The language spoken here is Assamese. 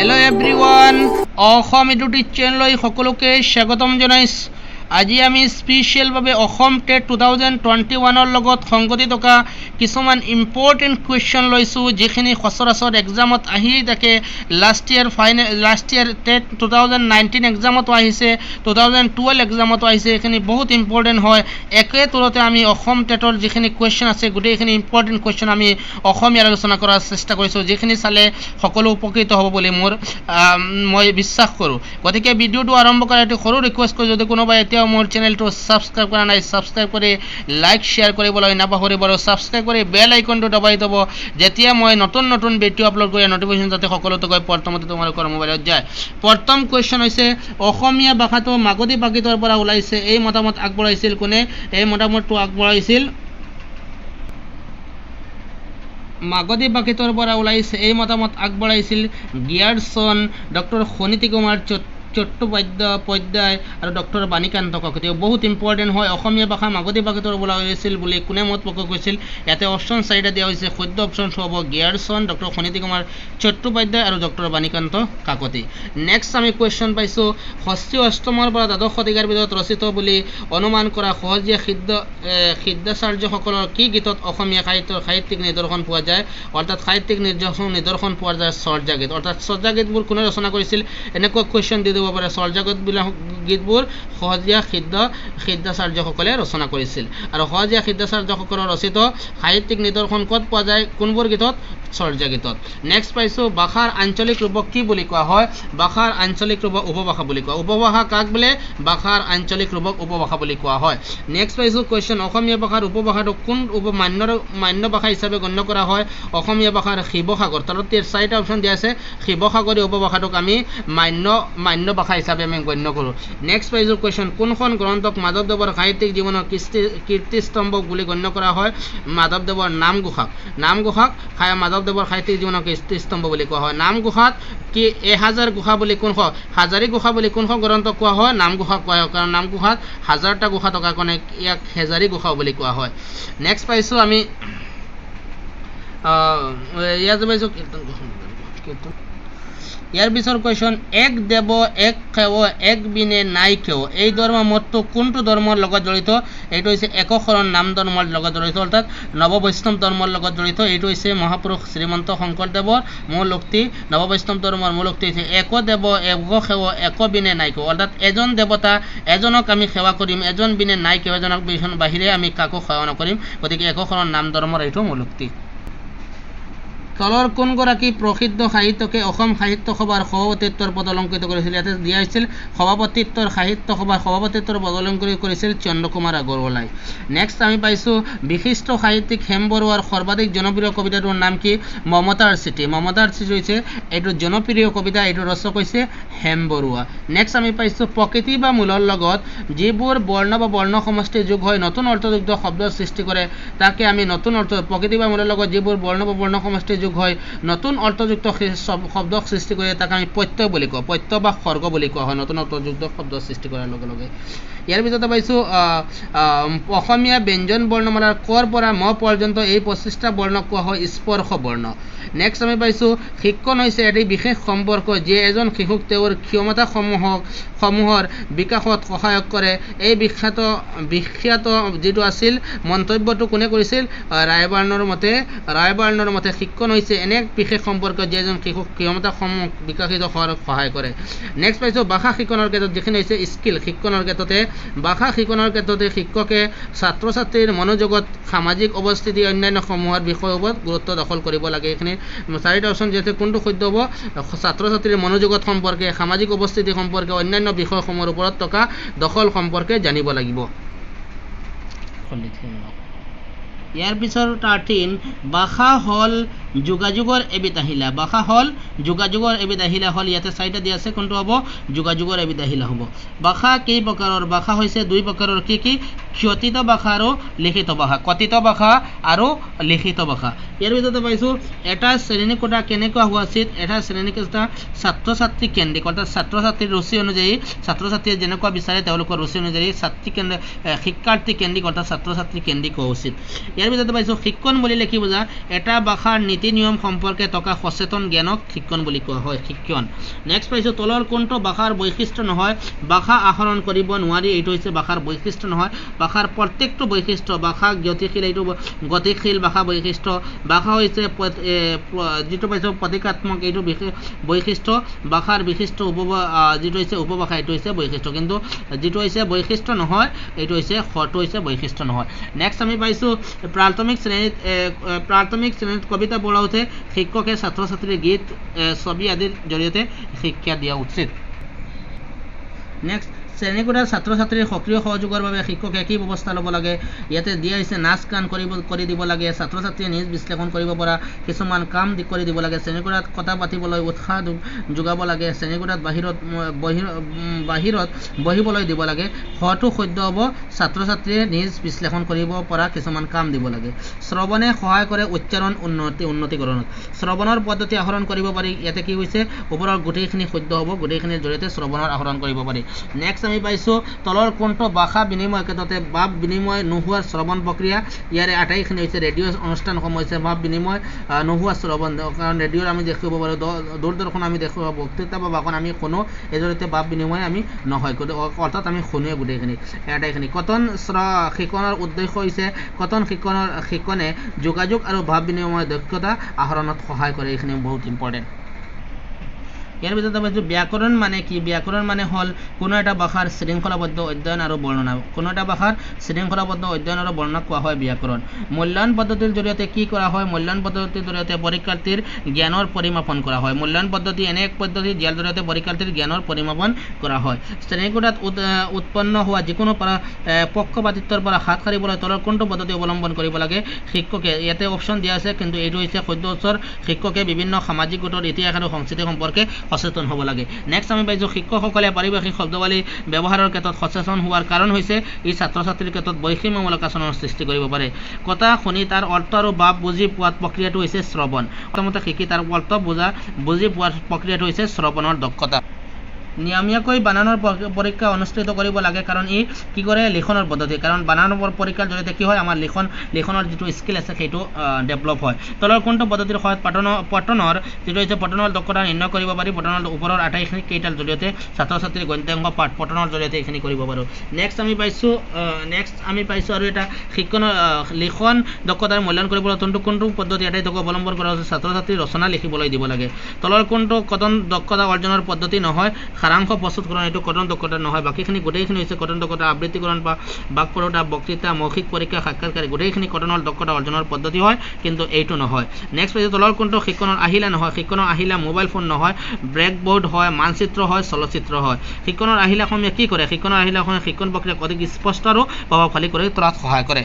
হেল্ল' এভৰিৱান, অসম ইডুটিভ চেনেললৈ সকলোকে স্বাগতম জনাইছোঁ। আজি আমি স্পেচিয়েলভাৱে অসম টেট 2021ৰ লগত সংগতি থকা কিছুমান ইম্পৰ্টেণ্ট কুৱেশ্যন লৈছোঁ, যিখিনি সচৰাচৰ এক্সামত আহিয়েই থাকে। Last year final, last year TET 2019 এক্সামতো আহিছে, 2012 এক্সামতো আহিছে। এইখিনি বহুত ইম্পৰ্টেণ্ট হয়। একে থ্ৰতে আমি অসম টেটৰ যিখিনি কুৱেশ্যন আছে, গোটেইখিনি ইম্পৰ্টেণ্ট কুৱেশ্যন আমি অসমীয়াত আলোচনা কৰাৰ চেষ্টা কৰিছোঁ, যিখিনি চালে সকলো উপকৃত হ'ব বুলি মই বিশ্বাস কৰোঁ। গতিকে ভিডিঅ'টো আৰম্ভ কৰাৰ এটি সৰু ৰিকুৱেষ্ট কৰোঁ, যদি কোনোবাই এতিয়াও মোৰ চেনেলটো ছাবস্ক্ৰাইব কৰা নাই, ছাবস্ক্ৰাইব কৰি লাইক শ্বেয়াৰ কৰিবলৈ নাপাহৰিব আৰু ছাবস্ক্ৰাইব কৰি বেল আইকনটো দবাই থ'ব, যেতিয়া মই নতুন নতুন ভিডিঅ' আপলোড কৰি নটিফিকেশ্যন যাতে সকলোতে গৈ প্ৰথমতে তোমালোকৰ মোবাইলত যায়। প্ৰথম কুৱেশ্যন হৈছে, অসমীয়া ভাষাটো মাগধী প্ৰাকৃতৰ পৰা ওলাইছে, এই মতামত আগবঢ়াইছিল কোনে? এই মতামতটো আগবঢ়াইছিল, মাগধী প্ৰাকৃতৰ পৰা ওলাইছে এই মতামত আগবঢ়াইছিল গিয়াৰছন, ডক্টৰ সুনীতি কুমাৰ চট্টোপাধ্যায় আৰু ডক্টৰ বাণীকান্ত কাকতি। বহুত ইম্পৰ্টেণ্ট হয়। অসমীয়া ভাষা মাগধী প্ৰাকৃতৰ পৰা ওলাইছিল বুলি কোনে মত প্ৰকাশ কৰিছিল? ইয়াতে অপশ্যন চাৰিটা দিয়া হৈছে। শুদ্ধ অপশ্যনটো হ'ব গিয়াৰছন, ডক্টৰ সুনীতি কুমাৰ চট্টোপাধ্যায় আৰু ডক্টৰ বাণীকান্ত কাকতি। নেক্সট আমি কুৱেশ্যন পাইছোঁ, ষষ্ঠী অষ্টমৰ পৰা দ্বাদশ শতিকাৰ ভিতৰত ৰচিত বুলি অনুমান কৰা সহজীয়া সিদ্ধাচাৰ্যসকলৰ কি গীতত অসমীয়া সাহিত্যৰ সাহিত্যিক নিদৰ্শন পোৱা যায়? অৰ্থাৎ সাহিত্যিক নিদৰ্শন পোৱা যায় চৰ্যাগীত। অৰ্থাৎ চৰ্যাগীতবোৰ কোনে ৰচনা কৰিছিল, এনেকুৱা কুৱেশ্যন দি দিব পাৰে। চৰ্যাগীতবিলাক গীতবোৰ সহজীয়া সিদ্ধাচাৰ্যসকলে ৰচনা কৰিছিল। আৰু সহজীয়া সিদ্ধাচাৰ্যসকলৰ ৰচিত সাহিত্যিক নিদৰ্শন ক'ত পোৱা যায়, কোনবোৰ গীতত? চৰ্যাগীতত। নেক্সট পাইছোঁ, ভাষাৰ আঞ্চলিক ৰূপক কি বুলি কোৱা হয়? ভাষাৰ আঞ্চলিক ৰূপক উপভাষা বুলি কোৱা। উপভাষা কাক বোলে? ভাষাৰ আঞ্চলিক ৰূপক উপভাষা বুলি কোৱা হয়। নেক্সট পাইছোঁ কুৱেশ্যন, অসমীয়া ভাষাৰ উপভাষাটোক কোন মান্য ভাষা হিচাপে গণ্য কৰা হয়? অসমীয়া ভাষাৰ শিৱসাগৰ। তলত চাৰিটা অপশ্যন দিয়া আছে। শিৱসাগৰী উপভাষাটোক আমি মান্য ভাষা হিচাপে আমি গণ্য কৰোঁ। নেক্সট পাইছোঁ কুৱেশ্যন, কোনখন গ্ৰন্থক মাধৱদেৱৰ সাহিত্যিক জীৱনৰ কীৰ্তিস্তম্ভ বুলি গণ্য কৰা হয়? মাধৱদেৱৰ নামঘোষাক। নামঘোষাক মাধৱদেৱৰ সাহিত্যিক জীৱনৰ কীৰ্তিস্তম্ভ বুলি কোৱা হয়। নামঘোষাত কি এহাজাৰ ঘোষা বুলি কোনখন, হাজাৰী ঘোষা বুলি কোনখন গ্ৰন্থক কোৱা হয়? নামঘোষা কোৱা হয়, কাৰণ নামঘোষাত হাজাৰটা ঘোষা থকাৰ কাৰণে ইয়াক হেজাৰী ঘোষা বুলি কোৱা হয়। নেক্সট পাইছোঁ আমি ইয়াত পাইছোঁ কীৰ্তন। ইয়াৰ পিছৰ কুৱেশ্যন, এক দেৱ এক সেৱ এক বিনে নাই কেৱ, এই ধৰ্ম মতটো কোনটো ধৰ্মৰ লগত জড়িত? এইটো হৈছে একশৰণ নাম ধৰ্মৰ লগত জড়িত, অৰ্থাৎ নৱবৈষ্ণৱ ধৰ্মৰ লগত জড়িত। এইটো হৈছে মহাপুৰুষ শ্ৰীমন্ত শংকৰদেৱৰ মূল উক্তি। নৱবৈষ্ণৱ ধৰ্মৰ মূল উক্তি হৈছে এক দেৱ এক সেৱ এক বিনে নাই কেৱ, অৰ্থাৎ এজন দেৱতা এজনক আমি সেৱা কৰিম, এজন বিনে নাই কেৱ, এজনক বাহিৰে আমি কাকো সেৱা নকৰিম। গতিকে একশৰণ নাম ধৰ্মৰ এইটো মূল উক্তি। তলৰ কোনগৰাকী প্ৰসিদ্ধ সাহিত্যকে অসম সাহিত্য সভাৰ সভাপতিত্বৰ পদ অলংকৃত কৰিছিল? ইয়াতে দিয়া হৈছিল সভাপতিত্বৰ, সাহিত্য সভাৰ সভাপতিত্বৰ পদ অলংকৃত কৰিছিল চন্দ্ৰকুমাৰ আগৰৱালাই। নেক্সট আমি পাইছোঁ, বিশিষ্ট সাহিত্যিক হেম বৰুৱাৰ সৰ্বাধিক জনপ্ৰিয় কবিতাটোৰ নাম কি? মমতাৰ চিঠি। মমতাৰ চিঠি হৈছে এইটো জনপ্ৰিয় কবিতা, এইটো ৰচক হৈছে হেম বৰুৱা। নেক্সট আমি পাইছোঁ, প্ৰকৃতি বা মূলৰ লগত যিবোৰ বৰ্ণ বা বৰ্ণ সমষ্টি যোগ হৈ নতুন অৰ্থযুক্ত শব্দৰ সৃষ্টি কৰে তাকে আমি নতুন অৰ্থ, প্ৰকৃতি বা মূলৰ লগত যিবোৰ বৰ্ণ বা বৰ্ণ সমষ্টি যোগ হয় নতুন অৰ্থযুক্ত শব্দ সৃষ্টি কৰে তাক আমি প্ৰত্যয় বুলি কওঁ, প্ৰত্যয় বা সৰ্গ বুলি কোৱা হয়, নতুন অৰ্থযুক্ত শব্দ সৃষ্টি কৰাৰ লগে লগে। ইয়াৰ পিছতে পাইছোঁ, অসমীয়া ব্যঞ্জন বৰ্ণমালাৰ কৰ পৰা ম পৰ্যন্ত এই 25টা বৰ্ণক কোৱা হয় স্পৰ্শ বৰ্ণ। নেক্সট আমি পাইছোঁ, শিক্ষণ হৈছে এটি বিশেষ সম্পৰ্ক যিয়ে এজন শিশুক তেওঁৰ ক্ষমতাসমূহৰ বিকাশত সহায়ক কৰে। এই বিখ্যাত যিটো আছিল মন্তব্যটো কোনে কৰিছিল? ৰায়বাৰ্ণৰ মতে শিক্ষণ হৈছে এনে এক বিশেষ সম্পৰ্ক যিয়ে এজন শিশুক ক্ষমতাসমূহ বিকশিত হোৱাৰ সহায় কৰে। নেক্সট পাইছোঁ, ভাষা শিকনৰ ক্ষেত্ৰত যিখিনি হৈছে স্কিল, শিক্ষণৰ ক্ষেত্ৰতে, ভাষা শিকনৰ ক্ষেত্ৰতে শিক্ষকে ছাত্ৰ ছাত্ৰীৰ মনোযোগত সামাজিক অৱস্থিতি অন্যান্য সমূহৰ বিষয়ৰ ওপৰত গুৰুত্ব দখল কৰিব লাগে। এইখিনি চাৰিটা অপশ্যন যিহেতু কোনটো শুদ্ধ হ'ব? ছাত্ৰ ছাত্ৰীৰ মনোযোগত সম্পৰ্কে, সামাজিক অৱস্থিতি সম্পৰ্কে, অন্যান্য বিষয়সমূহৰ ওপৰত থকা দখল সম্পৰ্কে জানিব লাগিব। ইয়াৰ পিছৰ 13, ভাষা হ'ল যোগাযোগৰ এবিধ আহিলা। ভাষা হ'ল যোগাযোগৰ এবিধ আহিলা হ'ল, ইয়াতে চাৰিটা দিয়া আছে, কোনটো হ'ব? যোগাযোগৰ এবিধ আহিলা হ'ব। ভাষা কেই প্ৰকাৰৰ? ভাষা হৈছে দুই প্ৰকাৰৰ, কি কি? ক্ষতিত ভাষা আৰু লিখিত ভাষা। কথিত ভাষা আৰু লিখিত ভাষা। ইয়াৰ ভিতৰতে পাইছোঁ, এটা শ্ৰেণীকোঠা কেনেকুৱা হোৱা উচিত? এটা শ্ৰেণীকোঠা ছাত্ৰ ছাত্ৰী কেন্দ্ৰিক, অৰ্থাৎ ছাত্ৰ ছাত্ৰীৰ ৰুচি অনুযায়ী, ছাত্ৰ ছাত্ৰীয়ে যেনেকুৱা বিচাৰে তেওঁলোকৰ ৰুচি অনুযায়ী ছাত্ৰী কেন্দ্ৰ, শিক্ষাৰ্থী কেন্দ্ৰিক, অৰ্থাৎ ছাত্ৰ ছাত্ৰী কেন্দ্ৰিক হোৱা উচিত। ইয়াৰ ভিতৰতে পাইছোঁ, শিক্ষণ বুলিলে কি বুজা? এটা ভাষাৰ নীতি নীতি নিয়ম সম্পৰ্কে থকা সচেতন জ্ঞানক শিক্ষণ বুলি কোৱা হয়, শিক্ষণ। নেক্সট পাইছোঁ, তলৰ কোনটো ভাষাৰ বৈশিষ্ট্য নহয়? ভাষা আহৰণ কৰিব নোৱাৰি, এইটো হৈছে ভাষাৰ বৈশিষ্ট্য নহয়। ভাষাৰ প্ৰত্যেকটো বৈশিষ্ট্য, ভাষা গতিশীল, এইটো গতিশীল ভাষা বৈশিষ্ট্য। ভাষা হৈছে যিটো পাইছোঁ প্ৰতীকাত্মক, এইটো বৈশিষ্ট্য। ভাষাৰ বিশিষ্ট উপ যিটো হৈছে উপভাষা, এইটো হৈছে বৈশিষ্ট্য। কিন্তু যিটো হৈছে বৈশিষ্ট্য নহয়, এইটো হৈছে সটো হৈছে বৈশিষ্ট্য নহয়। নেক্সট আমি পাইছোঁ, প্ৰাথমিক শ্ৰেণীত কবিতা পঢ়াওঁতে শিক্ষকে ছাত্ৰ ছাত্ৰীৰ গীত, ছবি আদিৰ জৰিয়তে শিক্ষা দিয়া উচিত। নেক্সট, শ্ৰেণীকোঠাত ছাত্ৰ ছাত্ৰীৰ সক্ৰিয় সহযোগৰ বাবে শিক্ষকে কি ব্যৱস্থা ল'ব লাগে? ইয়াতে দিয়া হৈছে, নাচ গান কৰি দিব লাগে, ছাত্ৰ ছাত্ৰীয়ে নিজ বিশ্লেষণ কৰিব পৰা কিছুমান কাম কৰি দিব লাগে, শ্ৰেণীকোঠাত কথা পাতিবলৈ উৎসাহ যোগাব লাগে, শ্ৰেণীকোঠাত বাহিৰত বহিবলৈ দিব লাগে। হয়তো সদ্য হ'ব, ছাত্ৰ ছাত্ৰীয়ে নিজ বিশ্লেষণ কৰিব পৰা কিছুমান কাম দিব লাগে। শ্ৰৱণে সহায় কৰে উচ্চাৰণ উন্নতিকৰণত। শ্ৰৱণৰ পদ্ধতি আহৰণ কৰিব পাৰি। ইয়াতে কি হৈছে? ওপৰৰ গোটেইখিনি শুদ্ধ হ'ব, গোটেইখিনিৰ জৰিয়তে শ্ৰৱণৰ আহৰণ কৰিব পাৰি। নেক্সট আমি পাইছোঁ, তলৰ কোনটো ভাষা বিনিময় ক্ষেত্ৰতে ভাৱ বিনিময় নোহোৱাৰ শ্ৰৱণ প্ৰক্ৰিয়া? ইয়াৰে আটাইখিনি হৈছে, ৰেডিঅ' অনুষ্ঠানসমূহ হৈছে ভাৱ বিনিময় নোহোৱা শ্ৰৱণ, কাৰণ ৰেডিঅ'ৰ আমি দেখিব পাৰোঁ, দূৰদৰ্শন আমি দেখুৱাব, বক্তৃতা বা ভাষণ আমি শুনো, এই জৰিয়তে ভাৱ বিনিময় আমি নহয়, অৰ্থাৎ আমি শুনোৱে গোটেইখিনি, আটাইখিনি। কথন শিকনৰ উদ্দেশ্য হৈছে, কথন শিকনে যোগাযোগ আৰু ভাৱ বিনিময় দক্ষতা আহৰণত সহায় কৰে। এইখিনি বহুত ইম্পৰ্টেণ্ট। ইয়াৰ ভিতৰত পাইছোঁ, ব্যাকৰণ মানে কি? ব্যাকৰণ মানে হ'ল কোনো এটা ভাষাৰ শৃংখলাবদ্ধ অধ্যয়ন আৰু বৰ্ণনা। কোনো এটা ভাষাৰ শৃংখলাবদ্ধ অধ্যয়ন আৰু বৰ্ণনা কোৱা হয় ব্যাকৰণ। মূল্যায়ন পদ্ধতিৰ জৰিয়তে কি কৰা হয়? মূল্যায়ন পদ্ধতিৰ জৰিয়তে পৰীক্ষাৰ্থীৰ জ্ঞানৰ পৰিমাপন কৰা হয়। মূল্যায়ন পদ্ধতি এনে এক পদ্ধতি, যাৰ জৰিয়তে পৰীক্ষাৰ্থীৰ জ্ঞানৰ পৰিমাপন কৰা হয়। শ্ৰেণীকোঠাত উৎপন্ন হোৱা যিকোনো পক্ষপাতিত্বৰ পৰা হাত সাৰিবলৈ তলৰ কোনটো পদ্ধতি অৱলম্বন কৰিব লাগে শিক্ষকে? ইয়াতে অপশ্যন দিয়া আছে, কিন্তু এইটো হৈছে সদ্য উত্তৰ, শিক্ষকে বিভিন্ন সামাজিক গোটৰ ইতিহাস আৰু সংস্কৃতি সম্পৰ্কে সচেতন হ'ব লাগে। নেক্সট আমি পাইছোঁ, শিক্ষকসকলে পাৰিভাষিক শব্দাৱলী ব্যৱহাৰৰ ক্ষেত্ৰত সচেতন হোৱাৰ কাৰণ হৈছে ই ছাত্ৰ ছাত্ৰীৰ ক্ষেত্ৰত বৈষম্যমূলক আচৰণৰ সৃষ্টি কৰিব পাৰে। কথা শুনি তাৰ অৰ্থ আৰু ভাৱ বুজি পোৱাৰ প্ৰক্ৰিয়াটো হৈছে শ্ৰৱণ। প্ৰথমতে শিকি তাৰ অৰ্থ বুজি পোৱাৰ প্ৰক্ৰিয়াটো হৈছে শ্ৰৱণৰ দক্ষতা। নিয়মীয়াকৈ বানানৰ পৰীক্ষা অনুষ্ঠিত কৰিব লাগে, কাৰণ ই কি কৰে? লিখনৰ পদ্ধতি, কাৰণ বানানৰ পৰীক্ষাৰ জৰিয়তে কি হয়? আমাৰ লিখনৰ যিটো স্কিল আছে, সেইটো ডেভেলপ হয়। তলৰ কোনটো পদ্ধতিৰ সহায়ত পঠনৰ যিটো হৈছে পঠনৰ দক্ষতা নিৰ্ণয় কৰিব পাৰি? পঠনৰ ওপৰৰ আটাইখিনি কেইটাৰ জৰিয়তে ছাত্ৰ ছাত্ৰীৰ গদ্যাংশ পাঠ পঠনৰ জৰিয়তে এইখিনি কৰিব পাৰোঁ। নেক্সট আমি পাইছোঁ আৰু এটা শিক্ষণৰ লিখন দক্ষতাৰ মূল্যায়ন কৰিবলৈ কোনটো পদ্ধতি আটাইতকৈ অৱলম্বন কৰা হৈছে? ছাত্ৰ ছাত্ৰীৰ ৰচনা লিখিবলৈ দিব লাগে। তলৰ কোনটো কথন দক্ষতা অৰ্জনৰ পদ্ধতি নহয়? সাৰাংশ প্ৰস্তুতকৰণ, এইটো কথন দক্ষতা নহয়। বাকীখিনি গোটেইখিনি হৈছে কথন দক্ষতা। আবৃত্তিকৰণ বা বাকপটুতা, বক্তৃতা, মৌখিক পৰীক্ষা, সাক্ষাৎকাৰ, গোটেইখিনি কথনৰ দক্ষতা অৰ্জনৰ পদ্ধতি হয়, কিন্তু এইটো নহয়। নেক্সট পাইছোঁ, তলৰ কোনটো শিক্ষণৰ আহিলা নহয়? শিক্ষণৰ আহিলা মোবাইল ফোন নহয়, ব্লেকবোৰ্ড হয়, মানচিত্ৰ হয়, চলচ্চিত্ৰ হয়। শিক্ষণৰ আহিলাসমূহে কি কৰে? শিক্ষণৰ আহিলাসমূহে শিক্ষণ প্ৰক্ৰিয়াক অধিক স্পষ্ট আৰু প্ৰভাৱশালী কৰি তোলাত সহায় কৰে।